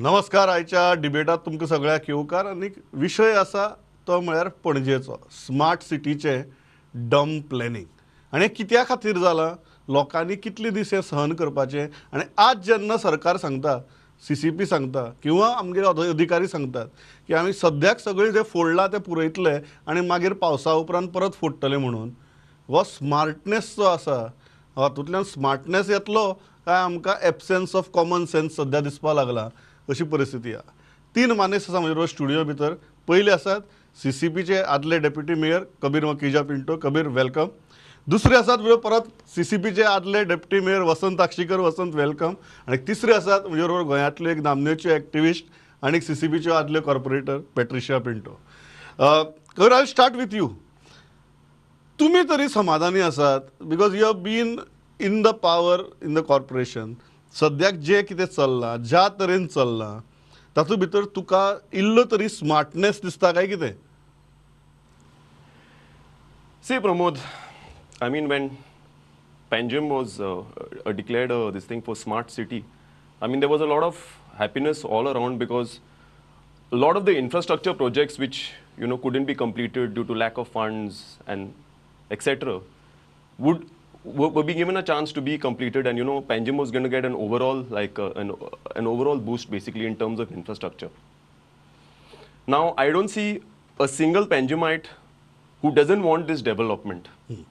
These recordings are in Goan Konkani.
नमस्कार. आयच्या डिबेटात तुमकां सगळ्याक येवकार आनी विशय आसा तो म्हळ्यार पणजेचो स्मार्ट सिटीचें डम प्लॅनिंग आनी हें कित्या खातीर जालां, लोकांनी कितले दीस हें सहन करपाचें. आनी आज जेन्ना सरकार सांगता, सीसीपी सांगता किंवा आमगेले अधिकारी सांगतात की आमी सद्याक सगळें जें फोडलां तें पुरयतले आनी मागीर पावसा उपरांत परत फोडटले म्हणून, हो स्मार्टनेस जो आसा हातूंतल्यान स्मार्टनेस येतलो काय आमकां एबसेन्स ऑफ कॉमन सेन्स सद्या दिसपाक लागला अशी परिस्थिती आसा. तीन मानेस्त आसा म्हजे बरोबर स्टुडियो भितर. पयले आसात सीसीपीचे आदले deputy mayor Kabir Makhija Pinto. Kabir, welcome. दुसरे आसात म्हणजे परत सीसीपीचे आदले डेप्युटी मेयर वसंत आक्षीकर. वसंत, welcome. आनी तिसरे आसात म्हजे बरोबर गोंयांतले एक नामनेचे एक्टिविस्ट आनी सीसीपीचे आदले corporator Patricia Pinto. Kabir, I start with you. तुमी तरी समाधानी आसात because you have been in the power in the corporation. सद्याक जें कितें चल्लां, ज्या तरेन चल्लां, तातूंत भितर तुका इल्लो तरी स्मार्टनेस दिसता काय कितें? See, Pramod, I mean, when Panjim was declared this thing for smart city, I mean, there was a lot of happiness all around because a lot of the infrastructure projects which, you know, couldn't be completed due to lack of funds and etc. would were be given a chance to be completed, and you know, Panjim was going to get an overall like an overall boost basically in terms of infrastructure. Now, I don't see a single Panjimite who doesn't want this development.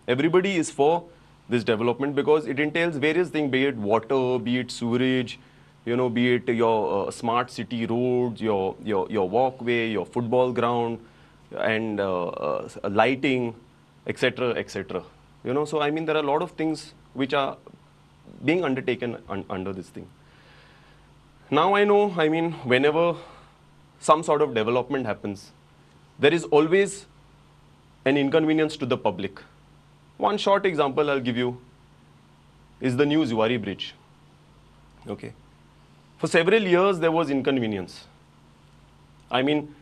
Everybody is for this development because it entails various things, be it water, be it sewerage, you know, be it your smart city roads, your walkway, your football ground, and lighting, etc., etc. You know, so I mean, there are a lot of things which are being undertaken under this thing. Now I know, I mean, whenever some sort of development happens, there is always an inconvenience to the public. One short example I'll give you is the new Zuari Bridge. Okay. For several years, there was inconvenience. I mean,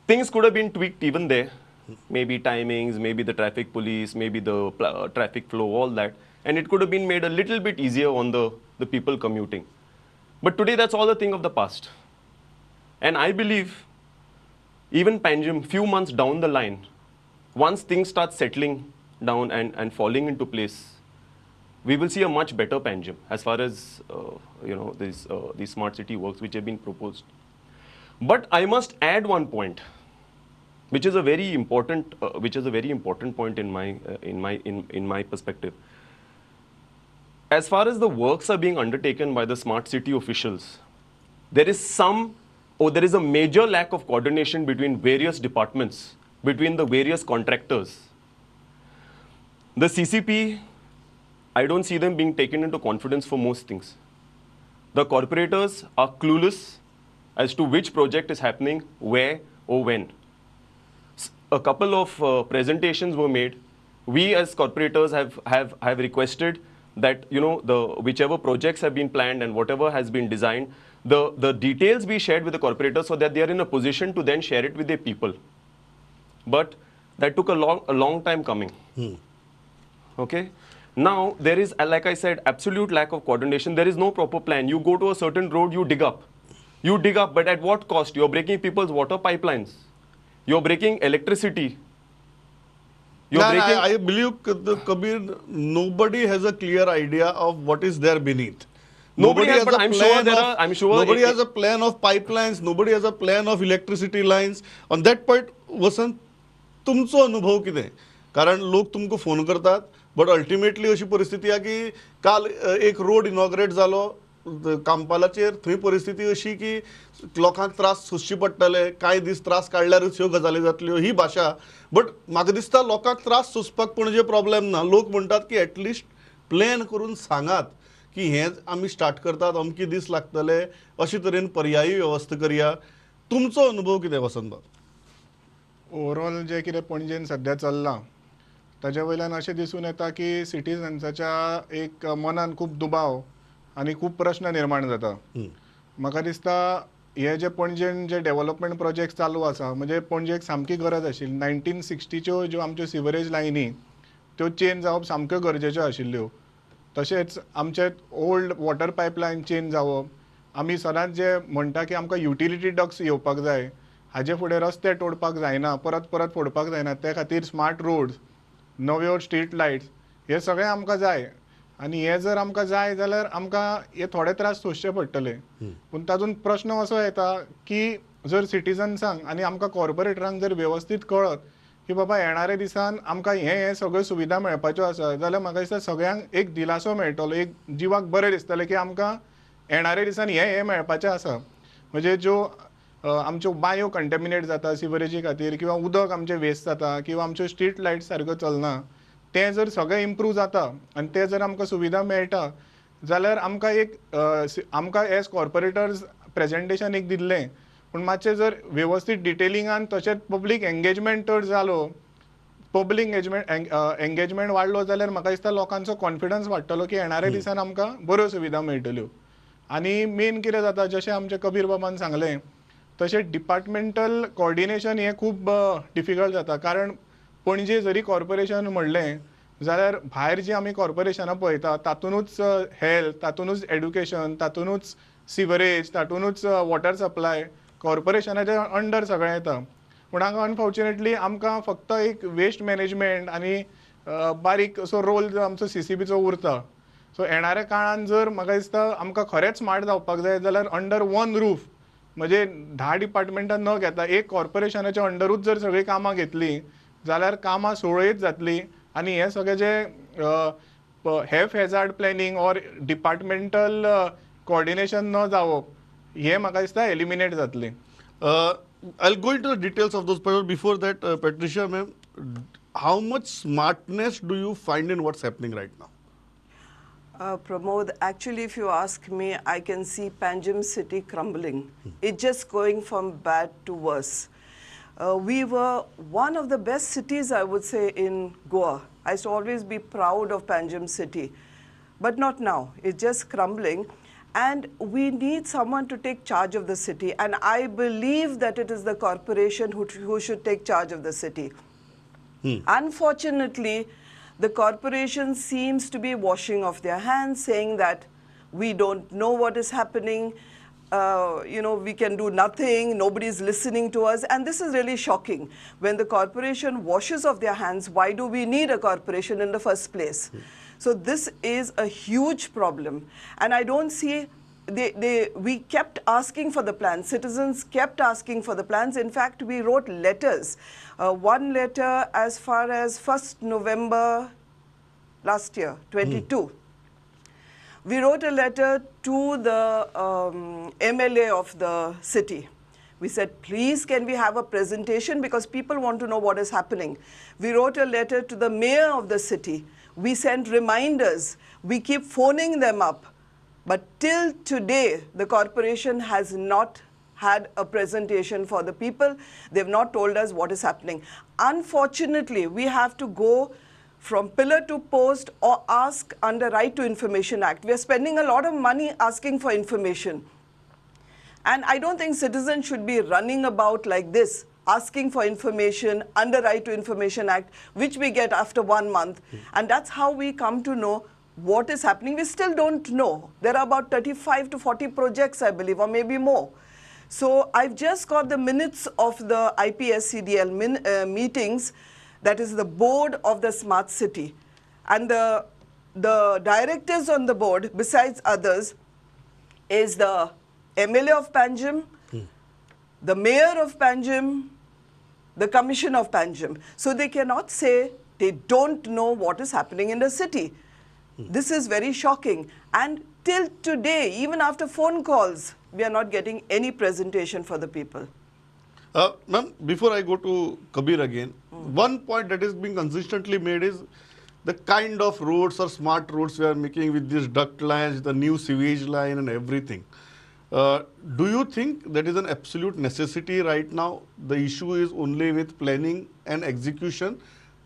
things could have been tweaked even there. Maybe timings, maybe the traffic police, maybe the traffic flow, all that. And it could have been made a little bit easier on the people commuting. But today, that's all a thing of the past. And I believe even Panjim, few months down the line, once things start settling down and falling into place, we will see a much better Panjim as far as you know, these smart city works which have been proposed. But I must add one point, which is a very important, which is a very important point in my in my perspective. As far as the works are being undertaken by the smart city officials, there is some, or there is a major lack of coordination between various departments, between the various contractors. The CCP, I don't see them being taken into confidence for most things. The corporators are clueless as to which project is happening, where or when. A couple of presentations were made. We as corporators have requested that, you know, the whichever projects have been planned and whatever has been designed, the details be shared with the corporators so that they are in a position to then share it with their people. But that took a long time coming. Okay? Now, there is, like I said, absolute lack of coordination. There is no proper plan. You go to a certain road, you dig up. You dig up, but at what cost? You're breaking people's water pipelines. You're breaking electricity. You're breaking... I believe, Kabir, nobody has a clear idea of what is there beneath. Nobody has, but I'm sure there are, I'm sure... Nobody has a plan of pipelines. Nobody has a plan of electricity lines. On that point, Vasant, तुमचो अनुभव कितें? कारण लोक तुमकां फोन करतात, बट अल्टिमेटली अशी परिस्थिती आहा की काल एक रोड इनॉग्रेट जालो कांपालाचेर, थंय परिस्थिती अशी की लोकांक त्रास सोंसचे पडटले, कांय दीस त्रास काडल्यारूच ह्यो गजाली जातल्यो, ही भाशा. बट म्हाका दिसता लोकांक त्रास सोंसपाक पणजे प्रॉब्लेम ना. लोक म्हणटात की एटलिस्ट प्लॅन करून सांगात की हें आमी स्टार्ट करतात, अमके दीस लागतले, अशे तरेन पर्यायी वेवस्था करया. तुमचो अनुभव कितें वसंत बाब? ओवरऑल जे कितें पणजेन सद्या चल्लां ताजे वयल्यान अशें दिसून येता की सिटीजन्साच्या एक मनान खूब दुबाव आनी खूब प्रश्न निर्माण जाता. म्हाका दिसता हे जे पणजेन जे डेव्हलपमेंट प्रोजेक्ट चालू आसा, म्हणजे पणजेक सामकी गरज आशिल्ली. 1960च्यो ज्यो आमच्यो सिवरेज लायनी त्यो चेंज जावप सामक्यो गरजेच्यो आशिल्ल्यो. तशेंच आमचे ओल्ड वॉटर पायपलायन चेंज जावप आमी सदांच जे म्हणटा की आमकां युटिलिटी डक्स येवपाक जाय, हाजे फुडें रस्ते तोडपाक जायना, परत परत फोडपाक जायना, ते खातीर स्मार्ट रोड्स, नव्यो स्ट्रीट लायट्स हे सगळें आमकां जाय. आनी हे जर आमकां जाय जाल्यार आमकां हे थोडे त्रास सोंसचे पडटले. पूण तातूंत प्रश्न असो येता की जर सिटीजन्सांक आनी आमकां कॉर्पोरेटरांक जर वेवस्थीत कळत की बाबा येणाऱ्या दिसान आमकां हे हे सगळ्यो सुविधा मेळपाच्यो आसा जाल्यार म्हाका दिसता सगळ्यांक एक दिलासो मेळटलो, एक जिवाक बरें दिसतलें की आमकां येणाऱ्या दिसान हे हे मेळपाचें आसा. म्हणजे ज्यो आमच्यो बांयो कंटेमिनेट जाता सिवरेजी खातीर किंवा उदक आमचें वेस्ट जाता किंवा आमच्यो स्ट्रीट लायट सारक्यो चलना, तें जर सगळें इम्प्रूव जाता आनी तें जर आमकां सुविधा मेळटा जाल्यार आमकां एक आमकां एज कॉर्पोरेटर्स प्रेजेंटेशन एक दिल्लें, पूण मातशें जर वेवस्थीत डिटेलिंगान तशेंच पब्लीक एंगेजमेंट तर जालो, पब्लीक एंगेजमेंट वाडलो जाल्यार म्हाका दिसता लोकांचो कॉन्फिडन्स वाडटलो की येणाऱ्या दिसान आमकां बऱ्यो सुविधा मेळटल्यो. आनी मेन कितें जाता, जशें आमचे कबीर बाबान सांगलें तशें डिपार्टमेंटल कॉर्डिनेशन हें खूब डिफिकल्ट जाता. कारण पणजे जरी कॉर्पोरेशन म्हणलें जाल्यार भायर जी आमी कॉर्पोरेशनां पळयता तातुनूच हेल्थ, तातुनूच एड्युकेशन, तातुनूच सिवरेज, तातुनूच वॉटर सप्लाय, कॉर्पोरेशनाच्या अंडर सगळें येता. पूण हांगा अनफॉर्च्युनेटली आमकां फक्त एक वेस्ट मॅनेजमेंट आनी बारीक असो रोल आमचो सीसीबीचो उरता. सो येणाऱ्या काळान जर म्हाका दिसता आमकां खरेंच स्मार्ट जावपाक जाय जाल्यार अंडर वन रूफ, म्हणजे 10 डिपार्टमेंटां न घेता एक कॉर्पोरेशनाच्या अंडरूच जर सगळीं कामां घेतलीं जाल्यार कामां सुरळीत जातलीं आनी हे सगळे जे haphazard planning or departmental coordination न जावप हे म्हाका दिसता एलिमिनेट जातलें. I'll go into the details of those, but before that, Patricia ma'am, how much smartness do you find in what's happening right now? Pramod, actually, if you ask me, I can see Panjim city crumbling. It's just going from bad to worse. We were one of the best cities, I would say, in Goa. I used to always be proud of Panjim city, but not now. It's just crumbling. And we need someone to take charge of the city. And I believe that it is the corporation who should take charge of the city. Unfortunately, the corporation seems to be washing off their hands, saying that we don't know what is happening, you know, we can do nothing, nobody's listening to us. And this is really shocking. When the corporation washes off their hands, why do we need a corporation in the first place? So this is a huge problem. And I don't see, we kept asking for the plans. Citizens kept asking for the plans. In fact, we wrote letters. One letter as far as 1st November last year, 22. We wrote a letter to the MLA of the city. We said, please, can we have a presentation? Because people want to know what is happening. We wrote a letter to the mayor of the city. We sent reminders. We keep phoning them up. But till today, the corporation has not had a presentation for the people. They've not told us what is happening. Unfortunately, we have to go from pillar to post or ask under Right to Information Act. We are spending a lot of money asking for information. And I don't think citizens should be running about like this, asking for information under Right to Information Act, which we get after 1 month. And that's how we come to know what is happening. We still don't know. There are about 35 to 40 projects, I believe, or maybe more. So I've just got the minutes of the IPSCDL meetings, that is the board of the smart city. And the directors on the board, besides others, is the MLA of Panjim, the mayor of Panjim, the commissioner of Panjim. So they cannot say they don't know what is happening in the city. This is very shocking. And till today, even after phone calls, we are not getting any presentation for the people. Ma'am, before I go to Kabir again, one point that is being consistently made is the kind of roads or smart roads we are making with these duct lines, the new sewage line and everything. Do you think that is an absolute necessity right now? The issue is only with planning and execution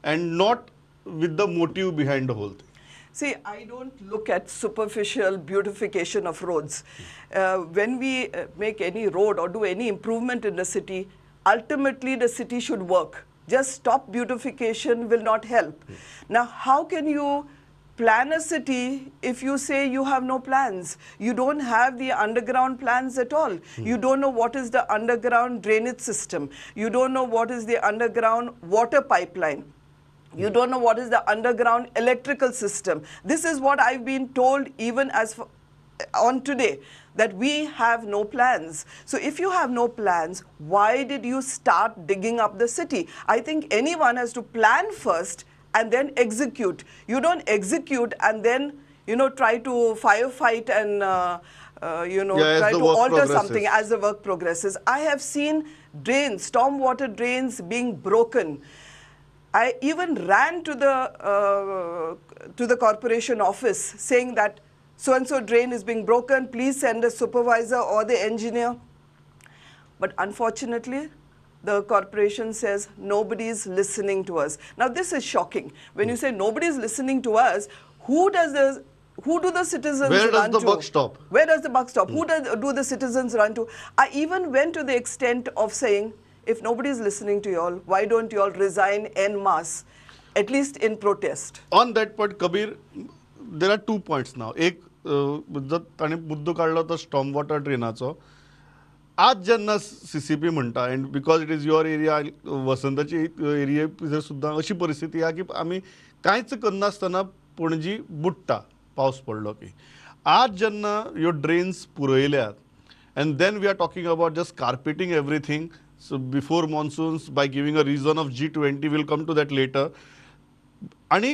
and not with the motive behind the whole thing. See, I don't look at superficial beautification of roads. When we make any road or do any improvement in the city, ultimately the city should work. Just stop beautification will not help. Now, how can you plan a city if you say you have no plans? You don't have the underground plans at all. You don't know what is the underground drainage system. You don't know what is the underground water pipeline. You don't know what is the underground electrical system. This is what I've been told even as on today, that we have no plans. So if you have no plans, why did you start digging up the city? I think anyone has to plan first and then execute. You don't execute and then, you know, try to firefight and, you know, try to alter something as the work progresses. I have seen drains, stormwater drains being broken. I even ran to the corporation office saying that so-and-so drain is being broken, please send a supervisor or the engineer. But unfortunately, the corporation says nobody is listening to us. Now this is shocking. When you say nobody is listening to us, who do the citizens run to? Where does the buck stop? Where does the buck stop? Who do the citizens run to? I even went to the extent of saying, if nobody is listening to you all, why don't you all resign en masse, at least in protest? On that point, Kabir, there are 2 points now. एक जर ताणें मुद्दो काडलो तो स्टॉर्म वॉटर ड्रेनाचो. आज जेन्ना CCP म्हणटा, and because it is your area, वसंताची area सुद्दां अशी परिस्थिती आहा की आमी कांयच करनासतना पणजी बुडटा पावस पडलो की. आज जेन्ना ह्यो drains पुरयल्यात, and then we are talking about just carpeting everything so before monsoons by giving a reason of G20, will come to that later. आनी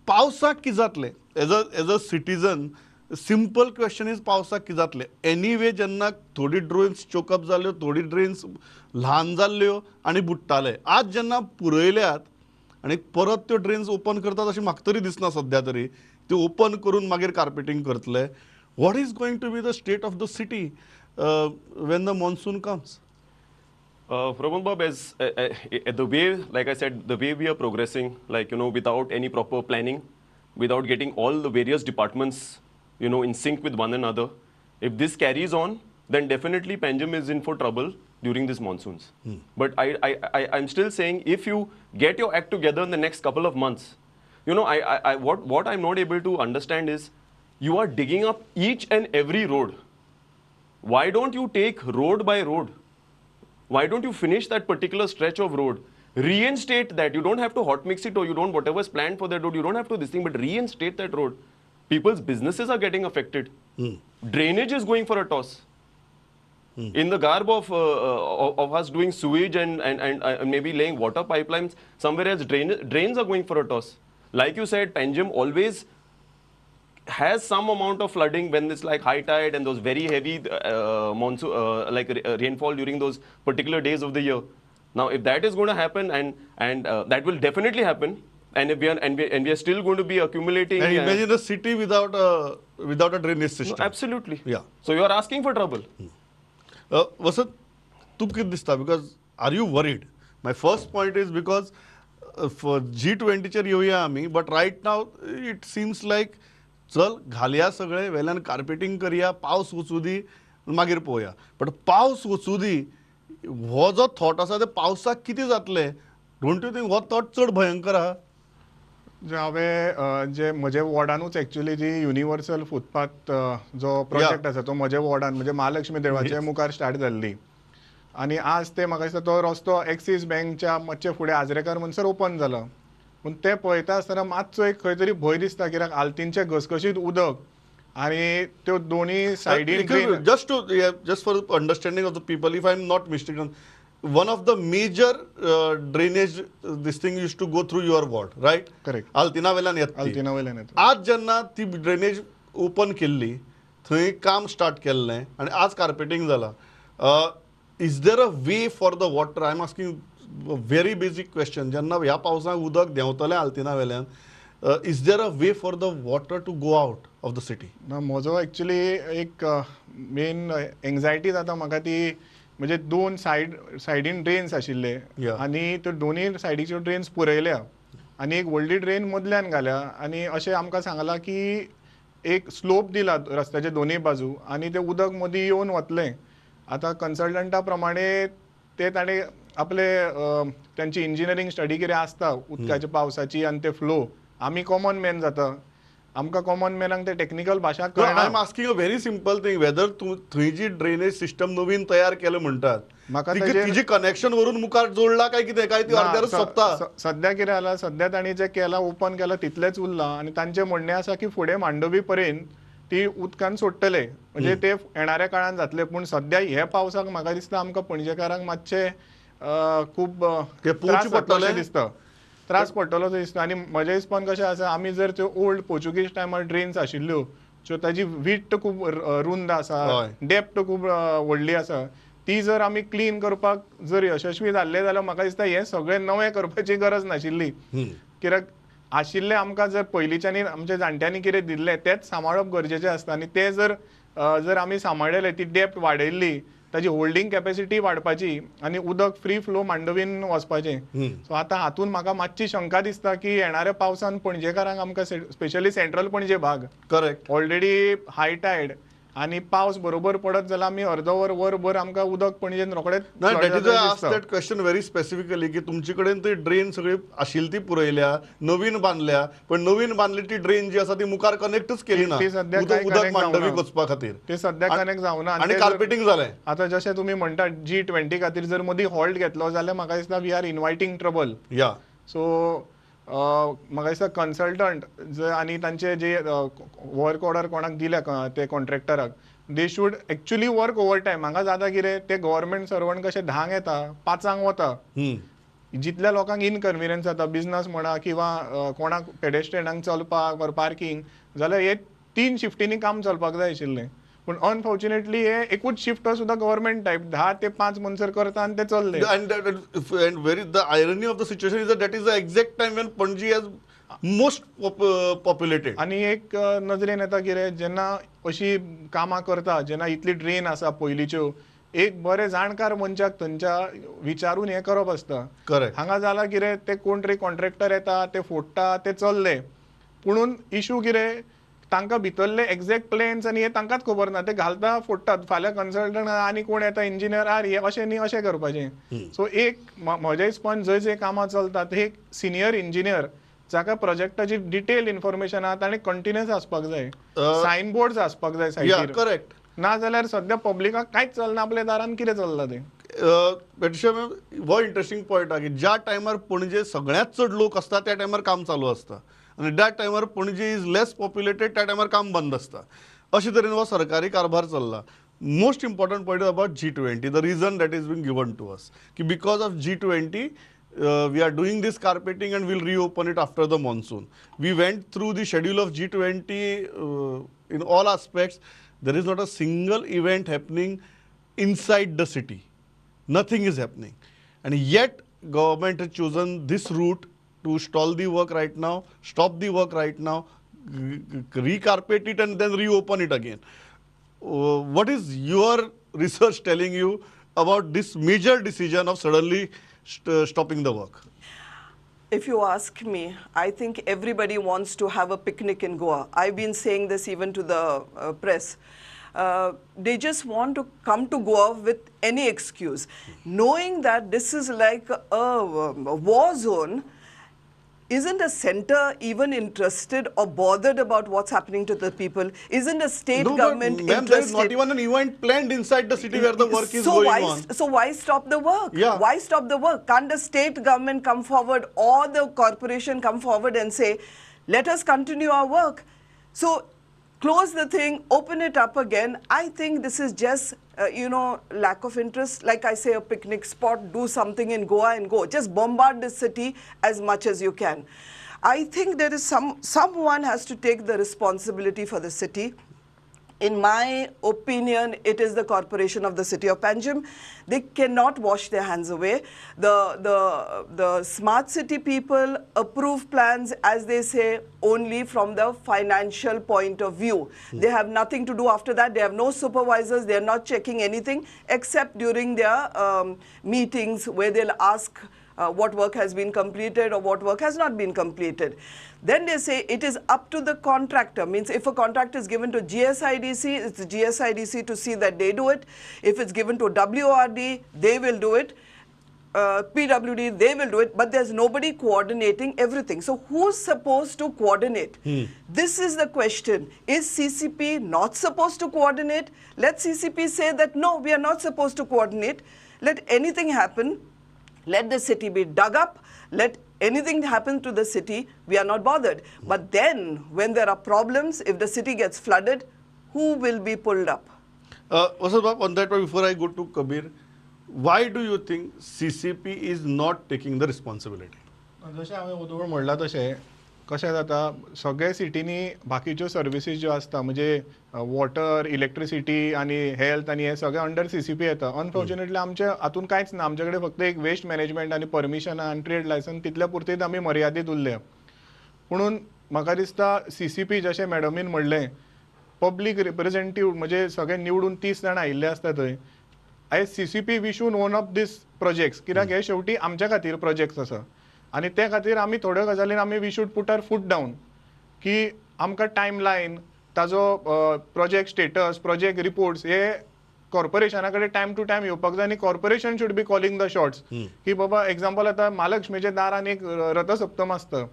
पावसाक कितें जातलें? As a citizen, simple question is पावसाक कितें जातलें? एनीवे जेन्ना थोडी ड्रेन्स चोकअप जाल्यो, थोडी ड्रेन्स ल्हान जाल्ल्यो आनी बुडटाले. आज जेन्ना पुरयल्यात आनी परत त्यो ड्रेन्स ओपन करतात अशें म्हाका तरी दिसना सद्या तरी. त्यो ओपन करून मागीर कार्पेटींग करतले. What is going to be the state of the city when the monsoon comes? Pramod Bab, as the way, like I said, the way we are progressing, like, you know, without any proper planning, without getting all the various departments, you know, in sync with one another, if this carries on, then definitely Panjim is in for trouble during these monsoons. But I'm still saying, if you get your act together in the next couple of months, you know, what I'm not able to understand is, you are digging up each and every road. Why don't you take road by road? Why don't you finish that particular stretch of road? Reinstate that. You don't have to hot mix it, or you don't, whatever is planned for that road, you don't have to this thing, but reinstate that road. People's businesses are getting affected. Drainage is going for a toss. In the garb of us doing sewage and maybe laying water pipelines, somewhere else drains are going for a toss. Like you said, Panjim always has some amount of flooding when it's like high tide and those very heavy monsoon, like rainfall during those particular days of the year. Now, if that is going to happen, and that will definitely happen, and if we are and we are still going to be accumulating. And imagine a city without a drainage system. No, absolutely. Yeah. So you are asking for trouble. Vasant, tu कितें दिसता? Because are you worried? My first point is because for G20 चेर येवया आमी, but right now it seems like चल घालया सगळें वेल्यान कार्पेटींग करया, पावस वचूं दी मागीर पळोवया. बट पावस वचूं दी हो जो थॉट आसा ते पावसाक कितें जातलें? Don't you think हो थॉट चड भयंकर आहा? जे हांवें जे म्हजे वॉर्डानूच एक्चुअली जी युनिवर्सल फुटपाथ जो प्रोजेक्ट आसा तो म्हज्या वॉर्डान म्हणजे महालक्ष्मी देवळाच्या मुखार स्टार्ट जाल्ली, आनी आज ते म्हाका दिसता तो रस्तो एक्सीस बँकच्या मातशे फुडें आजरेकार म्हणसर ओपन जाला. पूण तें पळयता आसतना मातसो एक खंय तरी भंय दिसता कित्याक आल्तीनचें घसघशीत उदक आनी त्यो दोनी सायडीन. Just to just for understanding of the people, if I am not mistaken, one of the major drainage this thing used to go through your ward, right? Correct. Altina वेल्यान येता. आल्तिना वेल्यान येता. आज जेन्ना ती ड्रेनेज ओपन केल्ली, थंय काम स्टार्ट केल्लें आनी आज कार्पेटींग जालां. Is there a way for the water? I am asking very basic question. जेन्ना ह्या पावसाक उदक देंवतलें आल्तिना वेल्यान, is there a way for the water to go out of the city? ना, म्हजो एक्चुअली एक मेन एंग्जायटी जाता म्हाका ती म्हणजे दोन सायडीन ड्रेन्स आशिल्ले आनी त्यो दोनूय सायडीच्यो ड्रेन्स पुरयल्या आनी एक व्हडली ड्रेन मदल्यान घाल्या, आनी अशें आमकां सांगलां की एक स्लोप दिला रस्त्याचे दोनूय बाजू आनी तें उदक मदीं येवन वतलें. आतां कन्सल्टंटा प्रमाणे ते ताणें आपले तांची इंजिनियरींग स्टडी कितें आसता उदकाच्या पावसाची आनी ते फ्लो, आमी कॉमन मॅन जाता आमकां कॉमन मॅनाक ते टॅक्निकल भाशा कळना. I am asking a very simple thing, whether तूं थंय जी ड्रेनेज सिस्टम नवीन तयार केलं म्हणटात, म्हाका तिजी कनेक्शन वरून मुखार जोडला काय कितें, काय ती अर्द्यारच सोंपता? सध्या कितें जालां, सध्या तांणी जें केलां ओपन केलां तितलेंच उरलां आनी तांचें म्हणणें आसा की फुडें मांडवी पर्यंत ती उदकान सोडटले, म्हणजे ते येणाऱ्या काळान जातले. पूण सध्या हे पावसाक म्हाका दिसता आमकां पणजेकारांक मातशें खूब त्रास पडटले दिसता, त्रास पडटलो असो दिसता. आनी म्हज्या हिसपान कशें आसा, आमी जर त्यो ओल्ड पोर्चुगीज टायमार ड्रेन्स आशिल्ल्यो ज्यो ताजी विड्थ खूब रुंद आसा, डेप्थ खूब व्हडली आसा, ती जर आमी क्लीन करपाक जर यशस्वी जाल्ले जाल्यार म्हाका दिसता हें सगळें नवें करपाची गरज नाशिल्ली. कित्याक आशिल्लें आमकां जर पयलींच्यांनी आमच्या जाणट्यांनी कितें दिल्लें तेंच सांबाळप गरजेचें आसता. आनी तें जर जर आमी सांबाळलें, ती डेप्थ वाडयल्ली, ताजी होल्डींग कॅपेसिटी वाडपाची आनी उदक फ्री फ्लो मांडवीन वचपाचें. सो आतां हातून म्हाका मातशी शंका दिसता की येणाऱ्या पावसान पणजेकारांक आमकां स्पेशली सेंट्रल पणजे भाग, करेक्ट, ऑलरेडी हाय टायड आनी पावस बरोबर पडत जाल्यार आमी अर्द वर वरभर आमकां उदक पणजेन रोखडेच. That is I ask that question very specifically की तुमचे कडेन ती ड्रेन सगळी आशिल्ली ती पुरयल्या, नवीन बांदल्या, पण नवीन बांदली ती ड्रेन जी आसा ती मुखार कनेक्टच केली ना, उदक मांडवीक वचपा खातीर ते सध्या कनेक्ट जावना आनी कार्पेटींग जालें. आतां जशें तुमी म्हणटा G20 खातीर जर मदीं हॉल्ट घेतलो जाल्यार म्हाका दिसता we are inviting trouble. या सो म्हाका दिसता कन्सल्टंट जर आनी तांचे जे वर्क ऑर्डर कोणाक दिल्या ते कॉन्ट्रॅक्टराक, they should actually work over time. हांगा जाता कितें, ते गव्हर्मेंट सर्वंट कशे 10क येता 5ांक वता, जितल्या लोकांक इनकन्विनियन्स जाता, बिजनस म्हणा किंवा कोणाक पेडेस्ट्रियनांक चलपाक ऑर पार्किंग, जाल्यार हे 3 शिफ्टींनी काम चलपाक जाय आशिल्लें. पूण अनफॉर्च्युनेटली हे एकूच शिफ्ट सुद्दां गव्हर्मेंट टायप 10 ते 5 म्हणसर करता आनी ते चल्ले. And very the irony of the situation is that is the exact time when Panaji has most populated. आनी एक नजरेन येता कितें, जेन्ना अशी कामां करता, जेन्ना इतली ड्रेन आसा पयलींच्यो, एक बरे जाणकार मनशाक थंयच्या विचारून हें करप आसता. करेक्ट. हांगा जालां कितें, ते कोण तरी कॉन्ट्रॅक्टर येता, ते फोडटा, ते चल्ले. पुणून इशू कितें, तांकां भितरले एग्जॅक्ट प्लॅन्स आनी हे तांकांच खबर ना, ते घालता फोडटात. फाल्यां कन्सल्टंट आनी कोण येता इंजिनियर, आर हे अशें न्ही अशें करपाचें. सो एक म्हज्या हिसपान जंय जंय कामां चलतात हे एक सिनियर इंजिनियर जाका प्रोजेक्टाची डिटेल इन्फॉर्मेशन आहा ताणें कंटिन्युअस आसपाक जाय, सायन बोर्ड्स आसपाक जाय सायडीर. करेक्ट. ना जाल्यार सद्या पब्लिकाक कांयच चलना, आपल्या दारान कितें चल्लां तें. पेट्रिशिया मॅम, हो इंट्रस्टींग पॉयंट आहा की ज्या टायमार पणजे सगळ्यांत चड लोक आसता त्या टायमार काम चालू आसता आनी त्या टायमार पणजी is less populated त्या टायमार काम बंद आसता. अशे तरेन हो सरकारी कारभार चल्ला. Most important point is about G20, the reason that is been given to us की because of G20 we are doing this carpeting and we'll reopen it after the monsoon. We went through the schedule of G20 in all aspects. There is not a single event happening inside the city. Nothing is happening. And yet government has chosen this route to stall the work right now, stop the work right now, recarpet it and then reopen it again. What is your research telling you about this major decision of suddenly stopping the work? If you ask me, I think everybody wants to have a picnic in Goa. I've been saying this even to the press. They just want to come to Goa with any excuse, knowing that this is like a war zone. Isn't a center even interested or bothered about what's happening to the people? Isn't a state government interested? There is not even an event planned inside the city where the work is going on. So why stop the work? Yeah. Why stop the work? Can't the state government come forward or the corporation come forward and say, let us continue our work? So close the thing, open it up again. I think this is just, lack of interest. Like I say, a picnic spot, do something in Goa and go. Just bombard the city as much as you can. I think there is someone has to take the responsibility for the city. In my opinion, it is the corporation of the city of Panjim. They cannot wash their hands away. The smart city people approve plans, as they say, only from the financial point of view. They have nothing to do after that. They have no supervisors. They are not checking anything except during their meetings where they'll ask what work has been completed or what work has not been completed. Then they say it is up to the contractor. Means if a contract is given to GSIDC, it's GSIDC to see that they do it. If it's given to WRD, they will do it. PWD, they will do it, but there's nobody coordinating everything. So who's supposed to coordinate? This is the question. Is CCP not supposed to coordinate? Let CCP say that no, we are not supposed to coordinate. Let anything happen. Let the city be dug up. Let anything happen to the city. We are not bothered. But then when there are problems, if the city gets flooded, who will be pulled up? Vasant, on that point, before I go to Kabir, why do you think CCP is not taking the responsibility? जशें हांवें वोदोळ म्हणलां तशें कशें जाता सगळे सिटींनी बाकीच्यो सर्विसीस ज्यो आसता म्हणजे वॉटर, इलेक्ट्रिसिटी आनी हेल्थ आनी हे सगळें अंडर CCP येता. अनफॉर्च्युनेटली आमच्या हातून कांयच ना, आमचे कडेन फक्त एक वेस्ट मॅनेजमेंट आनी परमिशनां आनी ट्रेड लायसन्स तितल्या पुरतीच आमी मर्यादीत उरल्या. पुणून म्हाका दिसता CCP जशें मॅडमीन म्हणलें पब्लीक रिप्रेझेंटेटिव्ह म्हणजे सगळे निवडून 30 जाण आयिल्ले आसता थंय. आयज CCP we should own up these projects कित्याक हे शेवटी आमच्या खातीर प्रोजेक्ट्स आसा आनी ते खातीर आमी थोड्यो गजालीन आमी we should put our foot down की आमकां टायम लायन ताजो प्रोजेक्ट स्टेटस, प्रोजेक्ट रिपोर्ट्स हे कॉर्पोरेशना कडेन टायम टू टायम येवपाक जाय आनी corporation should be calling the shots की बाबा एग्जाम्पल आतां महालक्ष्मीच्या दारान एक रथसप्तम आसता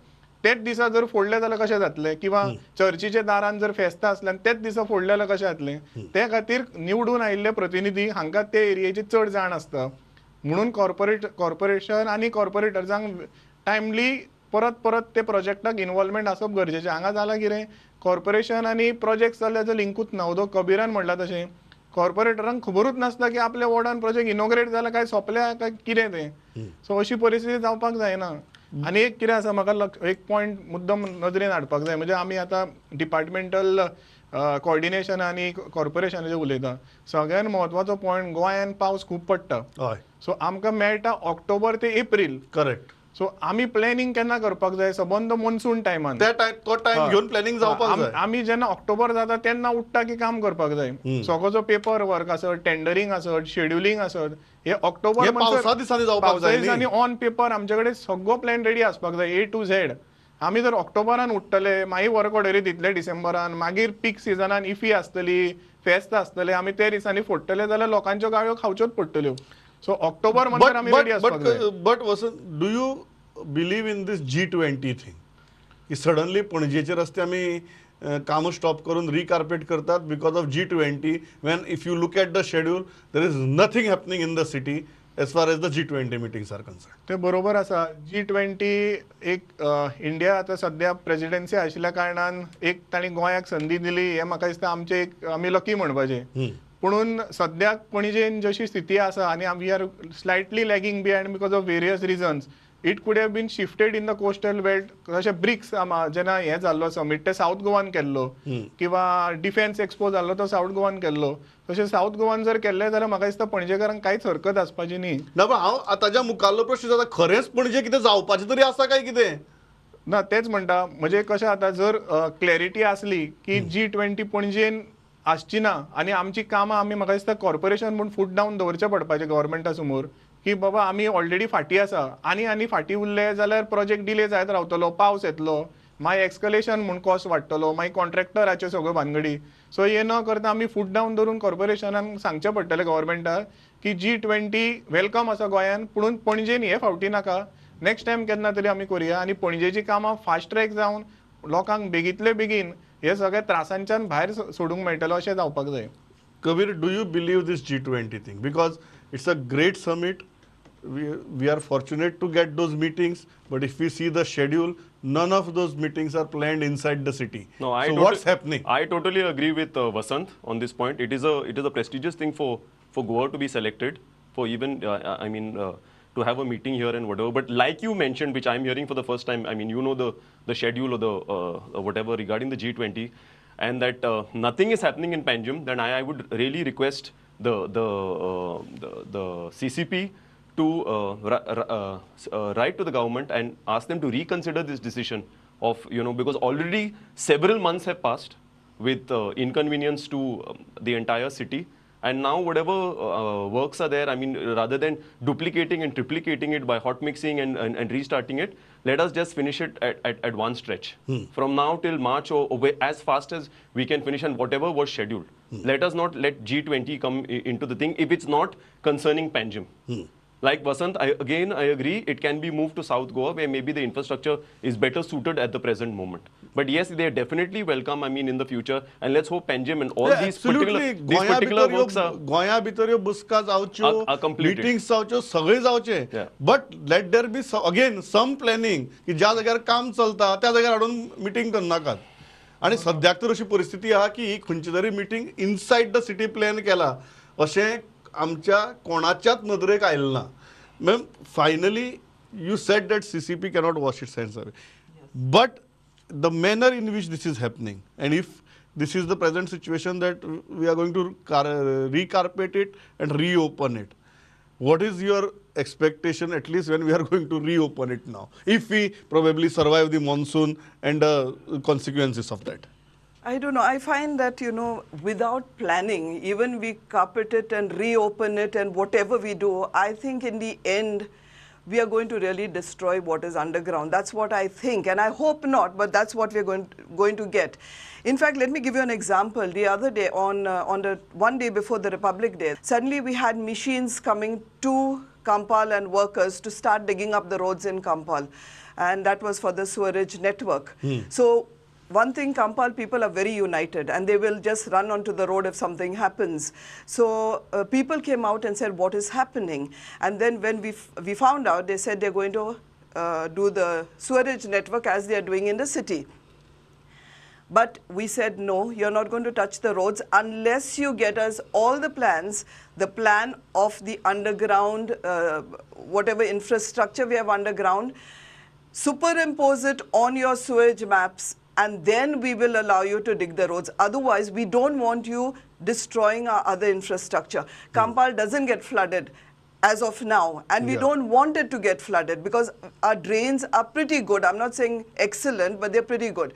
तेच दिसा जर फोडलें जाल्यार कशें जातलें किंवा चर्चीच्या दारान जर फेस्तां आसलें आनी तेच दिसा फोडलें जाल्यार कशें जातलें. ते खातीर निवडून आयिल्ले प्रतिनिधी हांकां ते एरियेची चड जाण आसता म्हणून कॉर्पोरेशन आनी कॉर्पोरेटर्सांक टायमली परत परत ते प्रोजेक्टाक इनवॉल्वमेंट आसप गरजेचें. हांगा जालां कितें कॉर्पोरेशन आनी प्रोजेक्ट जाल्ल्याचो लिंकूच ना. ओदो कबीरान म्हणलां तशें कॉर्पोरेटरांक खबरूच नासता की आपल्या वॉर्डान प्रोजेक्ट इनॉग्रेट जाला काय सोंपल्या काय कितें तें. सो अशी परिस्थिती जावपाक जायना. आनी एक कितें आसा म्हाका एक पॉयंट मुद्दम नदरेन हाडपाक जाय म्हणजे आमी आतां डिपार्टमेंटल कॉर्डिनेशन आनी कॉर्पोरेशनाचेर उलयता. सगळ्यान म्हत्वाचो पॉयंट गोंयान पावस खूब पडटा. सो आमकां मेळटा ऑक्टोबर ते एप्रील. करेक्ट. सो आमी प्लॅनिंग केन्ना करपाक जाय सबंद मॉन्सून टायमान तो टायम घेवन प्लॅनिंग जावपाक जाय. आमी जेन्ना ऑक्टोबर जाता तेन्ना उठ्ठा की काम करपाक जाय. सगळो जो पेपर वर्क आसत, टेंडरींग आसत, शेड्युलींग आसत, हे ऑक्टोबर पावसा दिसांनी जावपाक जाय. दिसांनी ऑन पेपर आमचे कडेन सगळो प्लॅन रेडी आसपाक जाय ए टू झेड. आमी जर ऑक्टोबरान उठ्ठले मागीर वर्क ऑर्डरी दितले डिसेंबरान, मागीर पीक सिजनान इफी आसतली, फेस्त आसतले, आमी ते दिसांनी फोडटले जाल्यार लोकांच्यो गाळयो खावच्योच पडटल्यो. So October म्हणल्यार आमी रेडी आसपाक जाय. But Vasant, do you believe in this G20 thing की सडनली पणजेचे रस्ते आमी कामां स्टॉप करून रिकार्पेट करतात because of G20 when if you look at the schedule there is nothing happening in the city as far as the G20 meetings are concerned. ते बरोबर आसा. G20 एक इंडिया आतां सद्या प्रेजिडेन्सी आशिल्ल्या कारणान एक तांणी गोंयाक संदी दिली हें म्हाका दिसता आमचें एक आमी लकी म्हणपाचें. पुणून सद्याक पणजेन जशी स्थिती आसा आनी we are slightly lagging behind because of various reasons. It could have been shifted in the coastal belt. जशें ब्रिक्स जेन्ना हें जाल्लो समीट ते सावथ गोवान केल्लो किंवा डिफेन्स एक्सपो जाल्लो तो सावथ गोवान केल्लो, तशें सावथ गोवान जर केल्लें जाल्यार म्हाका दिसता पणजेकारांक कांयच हरकत आसपाची न्ही. ना पण हांव ताज्या मुखाल्लो प्रश्न जाता खरेंच पणजे कितें जावपाचें तरी आसा काय कितें ना. तेच म्हणटा म्हणजे कशें आतां जर क्लॅरिटी आसली की G20 पणजेन आसची ना आनी आमची कामां आमी म्हाका दिसता कॉर्पोरेशन म्हूण फूट डावन दवरचें पडपाचें गव्हर्मेंटा समोर की बाबा आमी ऑलरेडी फाटीं आसा आनी आनी फाटीं उरले जाल्यार प्रोजेक्ट डिले जायत रावतलो, पावस येतलो, मागीर एक्सकलेशन म्हूण कॉस्ट वाडटलो, मागीर कॉन्ट्रॅक्टराच्यो सगळ्यो भानगडी. सो हें न करता आमी फूट डावन दवरून कॉर्पोरेशनान सांगचें पडटलें गव्हर्मेंटाक की G20 welcome आसा गोंयान पुणून पणजेन हे फावटी नाका, नेक्स्ट टायम केन्ना तरी आमी करुया आनी पणजेची कामां फास्ट ट्रॅक जावन लोकांक बेगींतले बेगीन हे सगळे त्रासांच्यान भायर सोडूंक मेळटलो अशें जावपाक जाय. Kabir, do you believe this G20 thing? Because it's a great summit. We are fortunate to get those meetings, but if we see the schedule, none of those meetings are planned inside the city. No, so what's happening? I totally agree with Vasant on this point. It is a prestigious thing for Goa to be selected for even to have a meeting here and whatever. But like you mentioned, which I'm hearing for the first time, I mean, you know the schedule or the whatever regarding the G20, and that nothing is happening in Panjim, then I would really request the CCP to write to the government and ask them to reconsider this decision of, you know, because already several months have passed with inconvenience to the entire city. And now whatever works are there, I mean, rather than duplicating and triplicating it by hot mixing and restarting it, let us just finish it at one stretch. From now till March or as fast as we can finish and whatever was scheduled. Let us not let G20 come into the thing if it's not concerning Panjim. Like Vasant, I agree, it can be moved to South Goa where maybe the infrastructure is better suited at the present moment. But yes, they are definitely welcome, I mean, in the future. And let's hope Panjim and all these particular works are... Goa भितर ह्यो बसका जावच्यो, मिटिंग्स जावच्यो, सगळे जावचे. But let there be again some planning की ज्या जाग्यार काम चलता त्या जाग्यार हाडून मिटींग करनाकात. आनी सद्याक तर अशी परिस्थिती आहा की खंयची तरी meeting inside the city plan केला अशें आमच्या कोणाच्याच नदरेक आयलें ना. Ma'am, finally you said that CCP cannot wash its hands away. But the manner in which this is happening, and if this is the present situation that we are going to recarpet it and reopen it, what is your expectation, at least when we are going to reopen it now, if we probably survive the monsoon and the consequences of that? I don't know. I find that, you know, without planning, even we carpet it and reopen it and whatever we do, I think in the end, we are going to really destroy what is underground. That's what I think. And I hope not, but that's what we're going to get. In fact, let me give you an example. The other day, on the one day before the Republic Day, suddenly we had machines coming to Campal and workers to start digging up the roads in Campal. And that was for the sewerage network. So, one thing, Campal people are very united and they will just run onto the road if something happens. So people came out and said, what is happening? And then when we found out, they said they're going to do the sewerage network as they are doing in the city. But we said, no, you're not going to touch the roads unless you get us all the plans, the plan of the underground, whatever infrastructure we have underground, superimpose it on your sewage maps, and then we will allow you to dig the roads. Otherwise, we don't want you destroying our other infrastructure. Campal doesn't get flooded as of now, and we don't want it to get flooded because our drains are pretty good. I'm not saying excellent, but they're pretty good.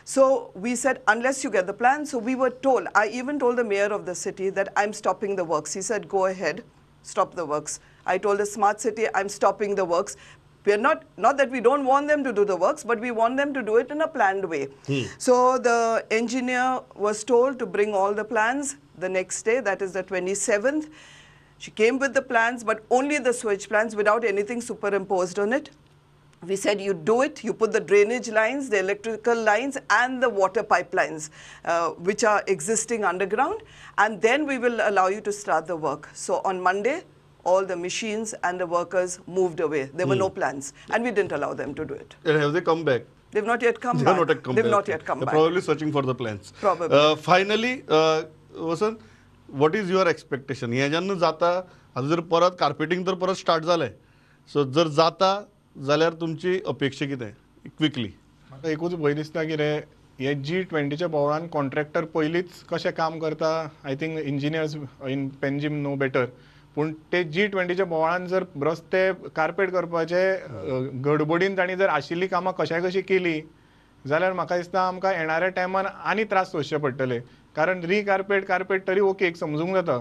So we said, unless you get the plan. So we were told, I even told the mayor of the city that I'm stopping the works. He said, go ahead, stop the works. I told the smart city, I'm stopping the works. We're not that we don't want them to do the works, but we want them to do it in a planned way. So the engineer was told to bring all the plans the next day, that is the 27th. She came with the plans, but only the sewage plans without anything superimposed on it. We said, you do it, you put the drainage lines, the electrical lines, and the water pipelines, which are existing underground, and then we will allow you to start the work. So on Monday, all the machines and the workers moved away. There were no plans, and we didn't allow them to do it. And have they come back? They've not yet come back. They've not yet come back. They're probably searching for the plans. Probably. Finally, Vasant, what is your expectation? हे जेन्ना जाता, आतां जर परत कार्पेटिंग तर परत स्टार्ट जालें, सो जर जाता जाल्यार तुमची अपेक्षा कितें? क्विकली. म्हाका एकूच भंय दिसता कितें, हे G20च्या बोवाळान कॉन्ट्रॅक्टर पयलींच कशें काम करता, I think engineers in Panjim know better. पूण ते G20च्या बोवाळान जर रस्ते कार्पेट करपाचे गडबडीन तांणी जर आशिल्लीं कामां कशाय कशी केली जाल्यार म्हाका दिसता आमकां येणाऱ्या टायमान आनी त्रास सोंसचे पडटले. कारण रिकार्पेट कार्पेट तरी ओके एक समजूंक जाता,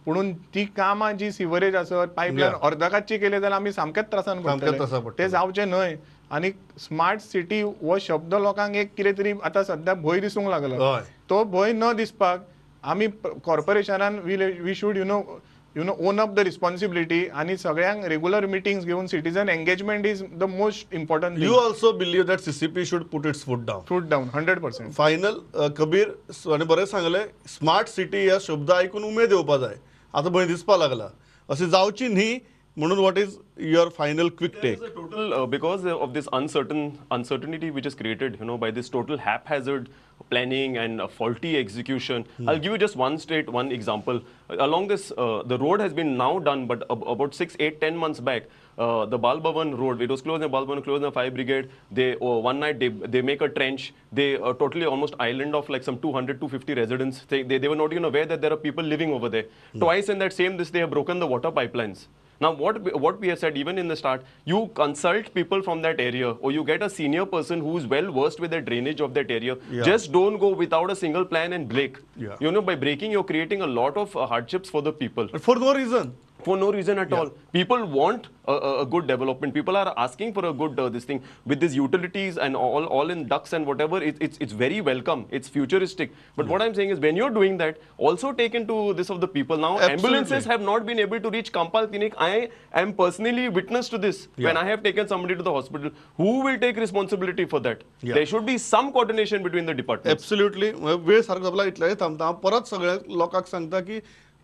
पुणून ती कामां जी सिवरेज आसत पायपलायन अर्दकाची केली जाल्यार आमी सामकेच त्रासान पडटले. ते जावचें न्हय. आनी स्मार्ट सिटी हो शब्द लोकांक एक कितें तरी आतां सद्या भंय दिसूंक लागला. तो भंय न दिसपाक आमी कॉर्पोरेशनान we should you know own up the responsibility आणि सगळ्यांक रेगुलर मिटिंग्स घेवन citizen engagement is the most important. You also believe that CCP should put its foot down. Foot down 100%. Final Kabir आनी बरें सांगलें, स्मार्ट सिटी ह्या शब्द आयकून उमेद येवपा जाय, आतां भंय दिसपा लागला, अशें जावची न्ही म्हणून what is your final quick take? Total because of this uncertainty which is created, you know, by this total haphazard planning and faulty execution. I'll give you just one example. Along this, the road has been now done, but about 6, 8, 10 months back, the Bal Bhavan road, it was closed in the Bal Bhavan, closed in the fire brigade. They one night they make a trench. They totally almost island of like some 200, 250 residents. They were not even aware that there are people living over there. Twice in that same this, they have broken the water pipelines. Now, what we have said even in the start, you consult people from that area or you get a senior person who is well versed with the drainage of that area. Yeah. Just don't go without a single plan and break. Yeah. You know, by breaking, you're creating a lot of hardships for the people. But for no reason. For no reason at all. People want a good development. People are asking for a good this thing with these utilities and all in ducts and whatever. It's very welcome. It's futuristic. But what I'm saying is, when you're doing that, also take into this of the people. Now, ambulances have not been able to reach Campal Clinic. I am personally witness to this. When I have taken somebody to the hospital, who will take responsibility for that? There should be some coordination between the departments. Absolutely. वेळ सारको जापला इतल्याय थांबता. हांव परत सगळ्या लोकांक सांगता की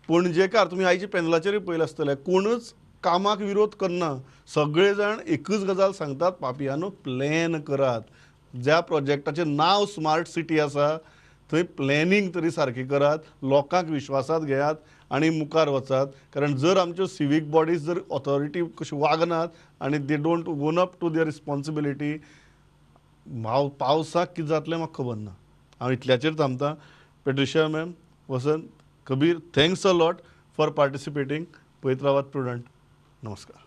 पणजेकार तुमी आयच्या पॅनलाचेरूय पळयलें आसतलें, कोणूच कामाक विरोध करना. सगळे जाण एकूच गजाल सांगतात, पापयानो प्लॅन करात. ज्या प्रोजेक्टाचें नांव स्मार्ट सिटी आसा थंय प्लॅनिंग तरी सारकी करात, लोकांक विश्वासात घेयात आनी मुखार वचात. कारण जर आमच्यो सिवीक बॉडीज जर ऑथॉरिटी कश्यो वागनात आनी they don't own up to their responsibility, हांव पावसाक कितें जातलें म्हाका खबर ना. हांव इतल्याचेर थांबता. Patricia ma'am, Vasant, Kabir, thanks a lot for participating. पळयत रावात प्रुडंट. नमस्कार.